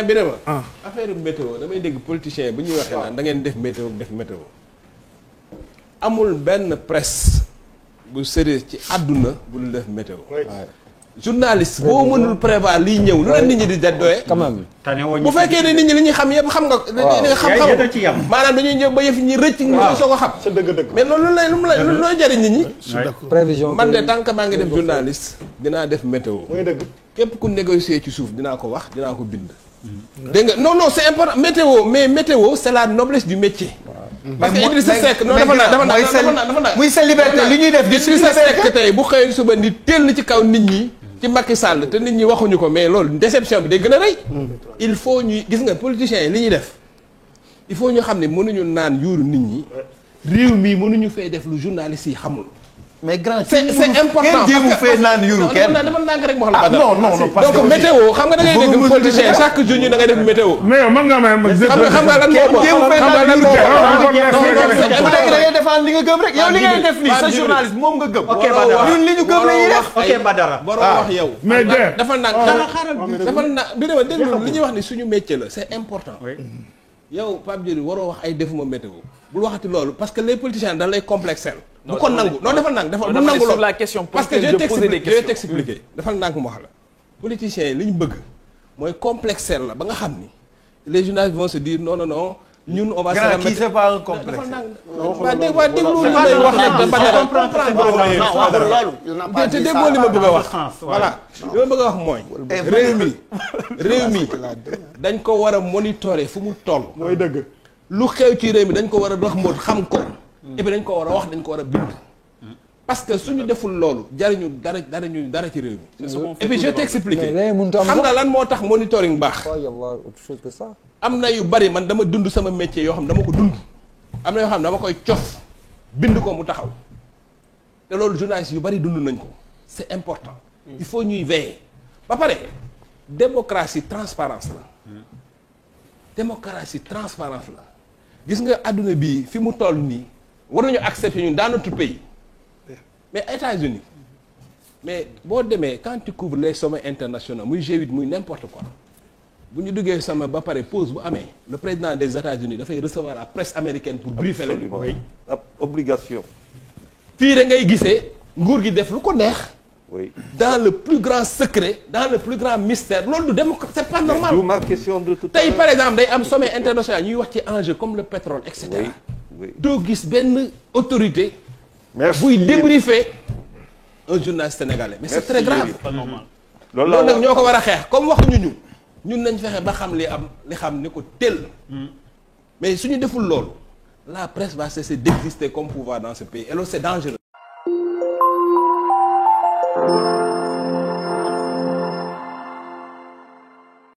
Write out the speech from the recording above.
mais bi dama affaire météo damay dégg politiciens bu ñuy waxee naan da ngeen def météo amul benn presse bu sérieux ci àdduna bu lu def météo. journaliste boo mënul prévoir liy ñëw lu leen nit ñi di doye quand même bu fekkee ne nit ñi li ñuy xam yëpp xam nga xam maanaam dañuy ñëw ba yëf ñi rëcc nga soo ko xam sa dëgg-dëgg mais loolu lu looy jariñ nit ñi prévision man de tant que maa ngi def journaliste dinaa def météo mooy dëgg képp ku négocier ci suuf dinaa ko wax dinaa ko bind dégg nga non c'est important météo c'est la noblesse du métier parce que Idrissa Seck non dafa naa muy sa liberté li ñuy def Idrissa Seck tey bu xëyee suba ni teel ci kaw nit ñi ci Macky Sall te nit ñi waxuñu ko mais loolu déception bi day gën a rëy. il faut ñuy gis nga politiciens yi li ñuy def il faut ñu xam ne mënuñu naan yuuru nit ñi réew mii mënuñu fee def lu journaliste yi xamul. mais grand c'est important kenn jéemu fee naan yuuru kenn. dama naan rek wax la. non parce que donc météo xam nga da ngay dégg politicien chaque jour ñu da ngay def météo. mais yow mën nga may xam nga lan moo jéemu fee naan yuuru kenn. bu nekk da ngay defaan li nga gëm rek yow li ngay def nii sa journaliste moom nga gëm. ok Badara ñun li ñu gëm la ñuy def. ok Badara boroo wax yow. mais dafa naan dafa naan bi dama déglu li ñuy wax ni suñu métier la c'est important. yow Pape Djibril waroo wax ay defuma météo bul waxati loolu parce que les politiciens dañ lay complexer. bu ko nangu non dafa nangu dafa bu nangu loolu la question parce que je vais t'expliquer dafa nangu mu wax la politiciens yi li ñu bëgg mooy complexer la ba nga xam ni les journalistes vont se dire non ñun on va se remettre kii c'est pas un complexe. waa déglu li may wax nag te déggoo li ma bëgg a wax voilà li ma bëgg a wax mooy réew mi dañ ko war a monitorer fu mu toll mooy dëgg lu xew ci réew mi dañ ko war a wax mbóot xam ko et puis dañ ko war a wax dañ ko war a bind parce que suñu deful loolu jariñu dara ci réew mi et puis je t'expliquer xam nga lan moo tax monitoring baax am na yu bari man dama dund sama métier yoo xam dama ko dund am na yoo xam dama koy cof bind ko mu taxaw te loolu journalistes yu bari dund nañ ko c'est important il faut ñuy veiller ba pare démocratie transparence la gis nga àdduna bi fi mu toll nii war nañu accepter ñun dans notre pays mais États-Unis mais boo demee quand tu couvres les sommets internationaux muy G8 muy n'importe quoi bu ñu duggee sommet ba pare pause bu amee le président des États-Unis dafay recevoir la presse américaine pour briefer leen. oui obligation. fii da ngay gisee nguur gi def lu ko neex. oui dans le plus grand secret dans le plus grand mystère loolu du démocratie c'est pas normal. d'où ma question de tout à tey l'heure. par exemple day am sommet international ñuy wax ci enjeu comme le pétrole et cetera. oui doo gis benn autorité. merci buy débriefer un journaliste sénégalais. mais c'est très grave. loolu nag ñoo ko war a xeex comme waxuñu ñun nañ fexe ba xam li xam ni ko tel. mais suñu deful loolu la presse va cesser d'exister comme pouvoir dans ce pays et loolu c'est dangereux.